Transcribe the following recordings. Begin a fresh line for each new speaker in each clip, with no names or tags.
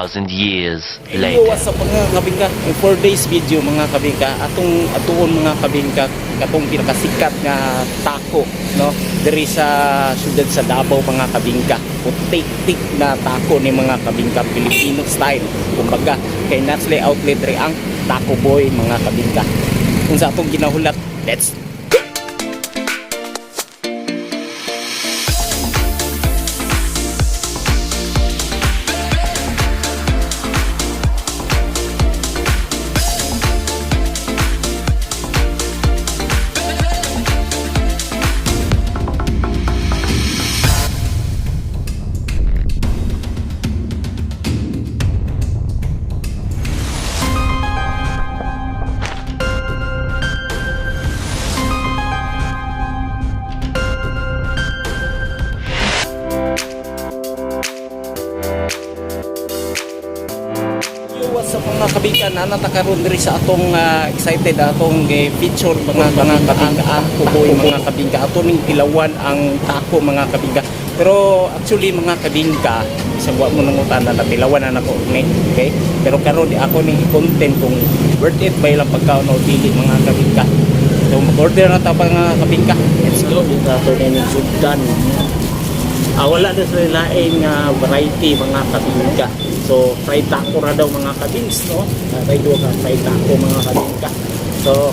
2,000 years
Hey,
later.
what's up, mga kabingka? In 4 days video, mga kabingka, atong atuon, mga kabingka, katong pinakasikat nga taco, no, diri sa syudad sa Davao, mga kabingka. Putik-tik na taco ni, mga kabingka, Filipino style. Kumbaga, kay Natsley outlet diri ang Taco Boy, mga kabingka. Kung sa atong ginahulat, let's. Yo, what's up, mga kabingka? Nanata karon diri sa atong excited atong feature, mga kabingka, ang Taco Boy, mga kabingka. Ato ning tilawan ang taco, mga kabingka. Pero actually, mga kabingka, isang wa mo nangutan na natilawan na nako ni, okay? Pero karon di ako ning i-content kung worth it ba ilang pagkaon o dili, mga kabingka. So mag-order na ta, mga kabingka. Let's go. Ato ning sugdan. Ah, wala na sila laing nga variety, mga kabingka. So, fried taco ra daw, mga kabings, no? Natay duha ka fried taco, mga kabingka. So,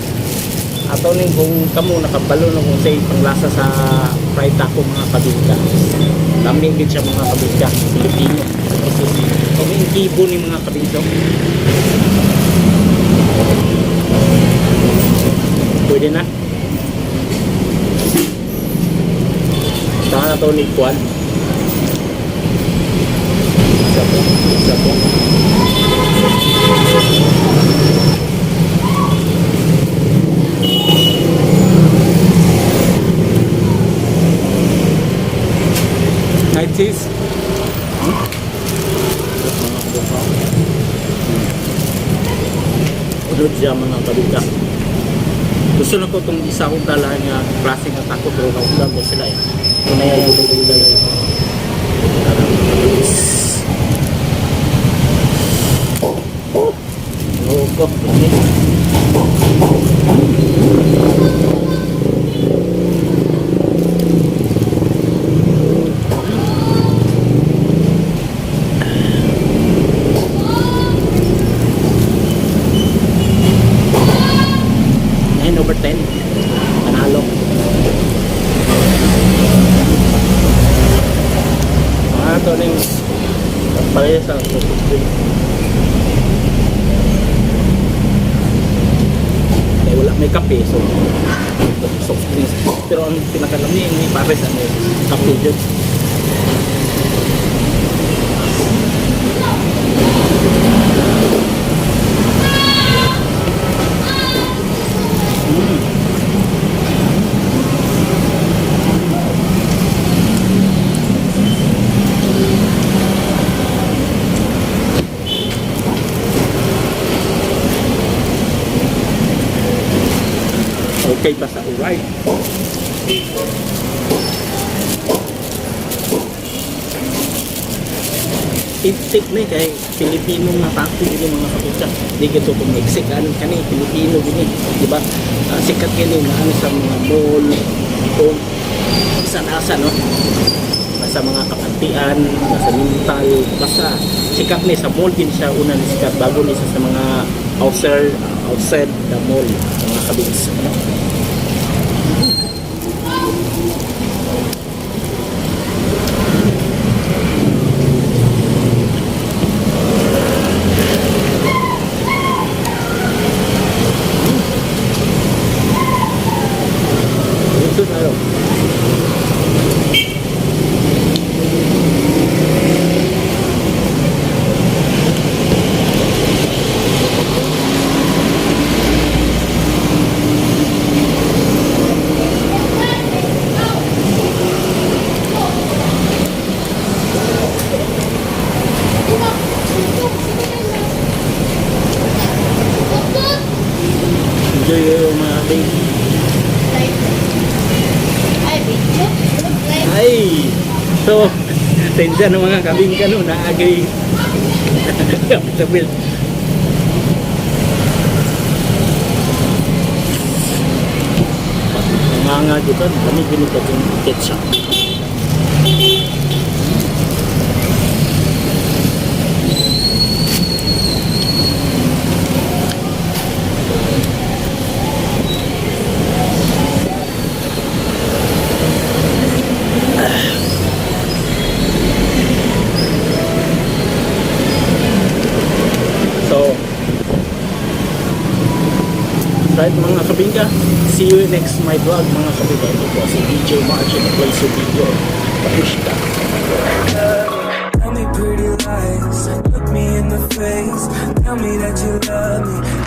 ato ning kung kamo nakabalo na kung say panglasa sa fried taco, mga kabingka. Lami gid siya, mga kabingka, Pilipino. Kasi kung yung kibo ni, mga kabingka. Pwede na. Saka na to ni Kwan. Isa po. Isa po.
Night cheese.
Udot siya, mga kabita. Gusto na ko itong isa kong tala nga klase nga taco, pero kaulan ko sila eh. Ito na yung gulay. Oh, ko. 9/10. Panalo.
Ah, ito na yung pareha sa soft drink.
Eh, wala may kape, so soft drinks. Pero ang pinakalami ni pares ano, kape dyan. Okay ba sa alright? Itik na eh, kay Pilipino nga taco gini, mga kapitsa. Di gito kung Mexican kani, Pilipino gini, di ba? Ah, sikat kini na ano sa mga mall o saan asa, no? Basta mga kapantian, basta mental, basta sikat ni sa mall din siya una ni sikat bago ni siya sa mga outside outside the mall, mga kabits, ano?
Ito tayo.
Enjoy yung mga baby.
Ay, video?
Ay! So, tensya ng mga kabingka no, naagay.
Sa bill. Nga nga dito, kami ginito yung ketchup. So, right, mga kabingka, see you next my vlog, mga kabingka. Ito po si DJ Martin, the place to video. Pahushka.
Tell me pretty lies, look me in the face. Tell me that you love me.